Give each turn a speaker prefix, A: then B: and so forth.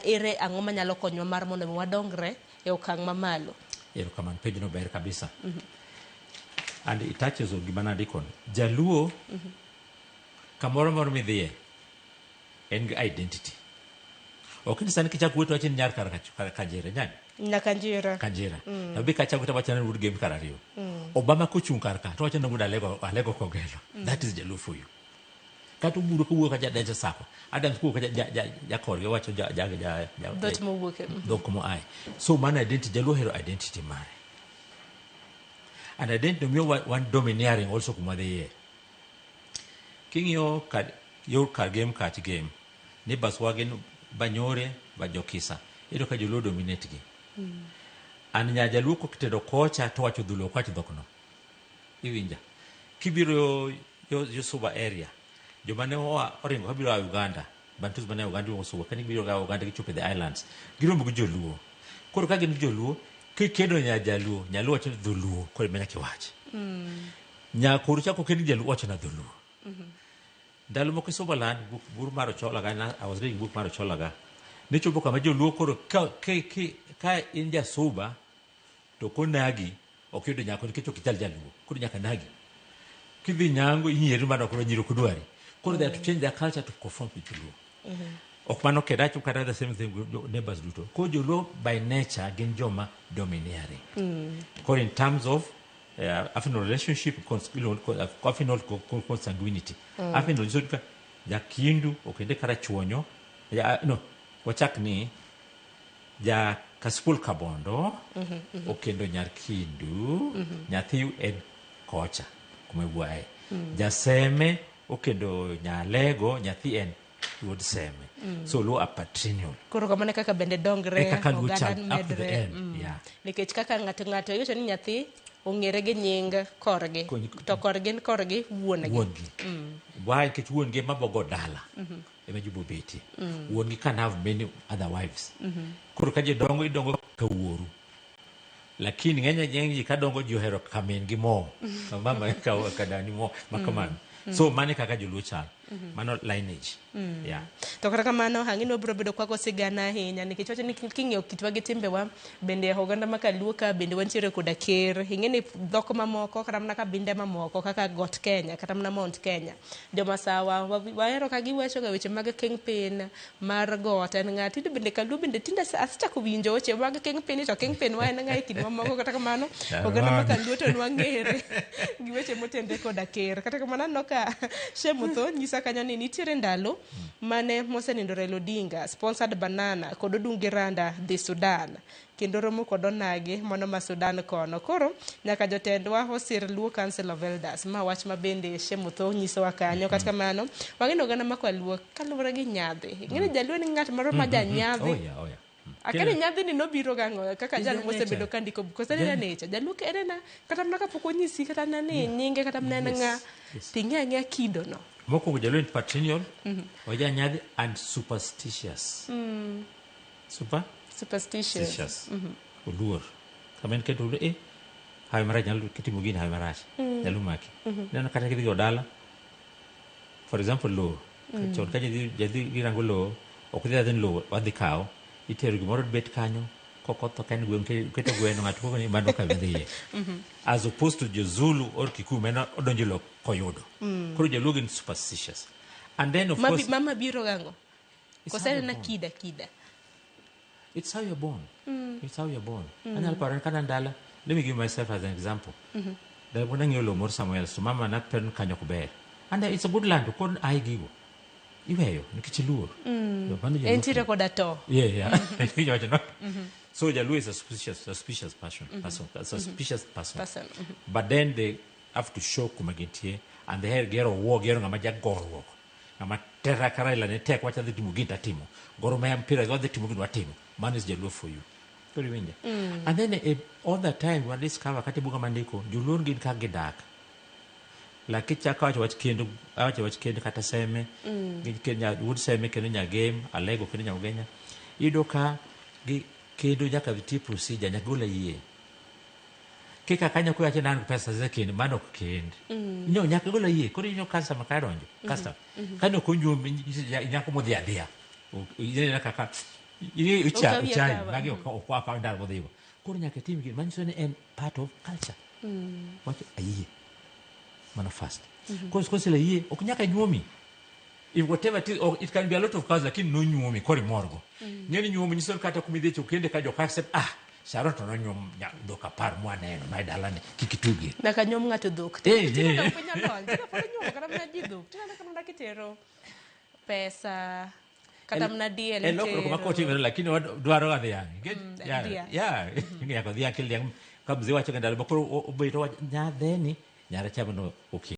A: Ere ang'o manyalo konyowa mar mondo mi wadongre e okang' mamalo?
B: Erokamano, penjono ber kabisa. And it touches on gima nandikono. Jaluo kamoro amora midhiye en gi identity. Ok ni sani kichako wuoyo to wacho ni nyar kar kar Kanjira, nyani?
A: Nyakanjira.
B: Kanjira. Mm. Nabi kachako to wacho ni wuod Gem kar ariyo. Obama kochung' kar ka to wacho ni wuod Alego, Alego Kogelo. That is Jaluo for you. Kata oburo kowuok ka ja Sako. Adams kowuok ka ja korgi owacho ja
A: Dhot mowuoke.
B: Dhok moaye. So mano identity, Jaluo ohero identity mare. And identity miyo wan domineering also kuma dhiye. King'iyo kar yor kar Gem kach Gem, neighbors wa gin Banyore, ba Jokisa. Iyudo ka Joluo dominate gi. And nya Jaluo kokitedo kocha to wacho Dholuo ok wach dhok no. Iwinja? Kibiro yo Suba area, joma ne oa oringo kabiro a Uganda, Bantus mane Uganda iluongo Suba, kane gibiro ga Uganda gichopo e the islands, giromo gi Joluo. Koro ka gin gi Joluo, kikedo nya Jaluo, Nyaluo wacho ni Dholuo, koro ema nyaka iwach. Nyakoru chako kend gi Jaluo wacho na Dholuo. Ndalo moko e Subaland, book bur mar Ochola ga, I was reading book mar Ochola ga. Ne chopo kama Joluo koro ka in ja Suba to konagi ok yudo nyako nikech ok ichal Jaluo. Koro nyaka nagi. Kidhi nyango inyieri mana koro nyiri ok dwari. Koro they have to change their culture to conform with Joluo. Ok mano kende acho kata the same thing with neighbors duto. Koro Joluo by nature gin joma domineering. Koro in terms of affinal relationship, affinal consanguinity. Affinal nyiso ka jakindu okende karachuonyo, ja, no, wachak ni ja Kasipul Kabondo okendo nyar Kindu, nyathi en kocha kuma iwuoye. Jaseme okendo Nyalego, nyathi en wuod Seme. So Luo are patrilineal.
A: Koro kamano e kaka bende dongre,
B: E kaka Luo
A: oganda
B: chal up to the
A: medre.
B: end. Yeah.
A: Nikech kaka ng'ato ng'ato iwacho ni nyathi ong'ere gi nying korgi, to korgi en korgi wuon-gi.
B: Wuon-gi. Why? Nikech wuon-gi ema bogo dala. Ema ji bobetie. Wuon-gi can have many other wives. Koro ka ji dongo, idongo ka wuoru. Lakini ng'eny ng'eny ji kadongo ji ohero kamin gi mo. Mama ka dani mo ma kamano. So mano e kaka Joluo chal. Mano lineage. Yeah.
A: To kata kamano, ang'e ni wabiro bedo kwago sigana ahinya nikech wacho ni king'iyo kitwa gi timbewa bende oganda ma kaluo ka bende wantiere koda ker. Ing'e ni dhok mamoko kata mana kabinde mamoko kaka Got Kenya kata mana Mount Kenya jomasawa wahero ka giwacho ga weche mag kingpin mar got en ng'a. Tinde bende kaluo bende tinde asechako winjo weche mag kingpin to kingpin wa en ng'a e kind mamoko kata kamano oganda ma kaluo to nwang'ere gi weche motenre koda ker. Kata kamano aneno ka Shemutho nyisa kanyo ni nitiere ndalo mane mosenindo Raila Odinga sponsored banana kod Odungi Randa dhi Sudan kendo romo kod onagi mano ma Sudan kono. Koro nyaka jotendwa osir Luo Council of Elders. Ma wach ma bende Shemutho nyisowa kanyo. Kata kamano wang'e ni oganda ma kaluo kaluwore gi nyadhi. Ing'e ni jaluo en ng'at moro ma janyadhi.
B: Oh yeah, oh yeah.
A: Akani nyadhi ni nobiro gang'o kaka jal
B: It's
A: mosebedo
B: nature.
A: ka ndiko buk. Koso en nature. Jaluo en ena kata mana kapok onyisi kata mana ni nyinge kata mana en ng'a ting'e ang'eya kido no.
B: Mokwongo Jaluo en patrilineal, oja nyadhi and superstitious. Super?
A: Superstitious.
B: Superstitious. Oluor. Kama en keto eh, hawi marach nyalo kitimo gini hawi marach. Nyalo maki. Neno kata kidhi go dala. For example lowo. Chon ka jadhi jadhi girango lowo, ok dhi adhi ni lowo wadhi kawo. Itero gimoro bet kanyo, kokotho ka en gweng' keto gweno ng'ato koko ni mano ka dhiye. As opposed to jo Zulu or Kikuyu mano odonjo e lowo koyudo. Koro Jaluo gin superstitious. And then of course
A: Mama biro gang'o?
B: It's
A: Koso
B: how
A: en
B: you're
A: ena
B: born.
A: kida kida.
B: It's how you're born. It's how you're born. Anyalo paro ni kane an dala, let me give myself as an example. Dala moro nang'iewo lowo moro somewhere else, to mama na paro ni kanyo ok ber. And it's a good land, to koro ae gigo. Iweyo, nikech iluor. Mano Jaluo
A: Entiere koda to.
B: Yeah. Iwacho no? So Jaluo is a suspicious person, a suspicious person.
A: Person,
B: But then they have to show kuma gintie, and they gero wuo, gero ng'ama jagorruok. Ng'ama tera ka Raila ne tek wacho adhi timo gini tatimo. Gor Mahia mpira wadhi timo gini watimo. Mano is Jaluo for you. Koro iwinja. And then all the time wa discover kata e buga mandiko, Joluo gin kaka gidak. Like kichako awacho wach kendo, awacho wach kendo kata seme, gi kendo wuod seme kendo nyagem, alego kendo nyaugenya. Iyudo ka gi kendo nyaka nitie procedure, nyaka gol ayie. Kika kanyo kiwacho ni an gi pesa za kend, mano ok kend. No, nyaka gol ayie. Koro ineno customer ka donjo, customer. Kane ok onyuom, nyako modhi adhiya. Ineno kaka
A: Okawi
B: Uchayi
A: akawa.
B: magi ok ok wakaw ndalo modhigo. Koro nyaka itim gini manyiso ni en part of culture. Wacho ayie. Mano first. Koro kosele yie ok nyaka nyuomi. If whatever it is, or it can be a lot of cows lakini nonyuomi koro imorgo. Ng'eni nyuomi nyiso ni kata kuma idhi kende ka joka accept ah Sharon to nonyuom dhok 10 mwaneno ma e dalani kik itugie.
A: Nyaka nyuom ng'ato dhok.
B: Eh, eh.
A: Tinde piny olony. Tinde pod inyuomo kata mana ji dhok. Tinde kata mana kitero pesa kata mana diel
B: En lokruok ma
A: itero.
B: kotimore lakini wadwaro ga dhiang'. Nikech
A: Dhiang'.
B: ya nyaka dhiang' kel dhiang' ka mzee wacho ga ndalo ma koro obet owacho nyadheni nyara chamo no okay.